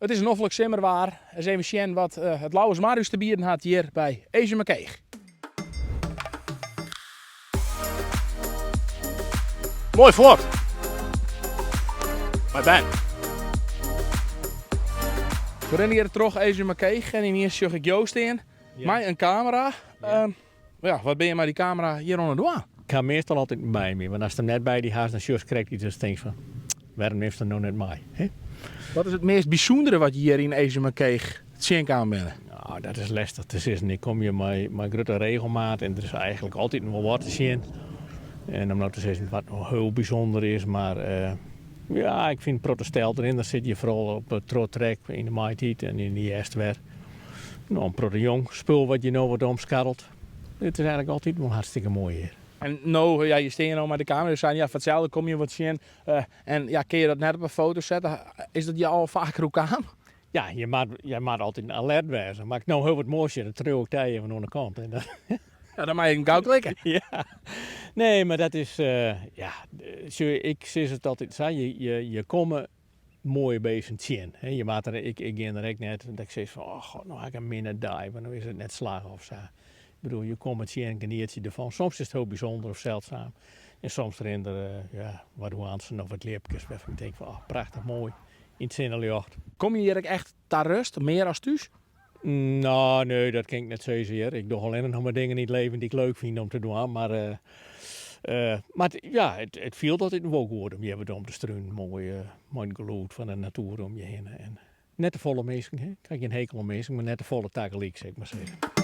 It is noflik simmerwaar. Ris even sjen wat it Lauwersmar ús te bieden hat hjir by Ezumakeech. Moai fuort. Mei bern. We rinne hjir troch Ezumakeech en yniens sjoch ik jo stean mei in kamera. Ja, wat binne je mei dy kamera hjir oan it dwaan? Ik ha meastal altyd by my, want ast him net by dy hast, dan sjochst krekt yts ast tinkst fan, wêrom nimst him no net mei? Hè? Wat is it meast bysûndere wat je hjir yn Ezumakeech tsjinkaam binne? Nou, dat is lestich te sizzen. Ik kom hjir mei, mei grutte regelmaat en der is eigentlik altyd wol wat te sjen. En om no te sizzen wat no hiel bysûnder is, mar uh, ja, ik fyn in protte steltrinners sit hjir foaral op it trochtrek yn de maitiid en yn de hjerst wer. No, in protte jong spul wat hjir no wat omskarrelt. It is eigentlik altyd wol hartstikke moai hjir. En no, ja, je stean no mei de kamera, je seinen ja, foar itselde komme je wat sjen. En ja, kinne je dat net op in foto sette? Is dat je al faker oerkaam? Ja, je moat, je moat altyd alert wêze. Mar ik no hiel wat moais sjen, dan triuw ik dy even oan de kant. En dan Ja, dan mei ik gau klikke. Ja. Nee, mar dat is, ja, sjoch, ik sis it altyd sa, je, je, je komme moaie beesten tsjin. Je moatte der, ik, ik gean der ek net dat ik sis fan, oh god, no ha ik in minne dei, want no is it net slagge of sa. Ik bedoel, je komme tsjin, genietsje derfan. Soms is it hiel bysûnder of seldzaam. En soms rinne der ja, wat hoantsen of wat ljipkes wêrfan ik tink fan, oh, prachtich moai yn it sinneljocht. Komme je hjir ek echt ta rêst, mear as thús? No, nee, dat kin ik net sizze hear. Ik doch allinnich noch mar dingen yn it leven dy't ik leuk fyn om te dwaan. Mar, uh, uh, mar ja, it, it fielt altyd wol goed om hjir wat om te strunen. Moai, uh, mei it gelûd fan de natoer om je hinne. En net te folle minsken, hè. Ik ha gjin hekel oan minsken, mar net te folle tagelyk, sil ik mar sizze.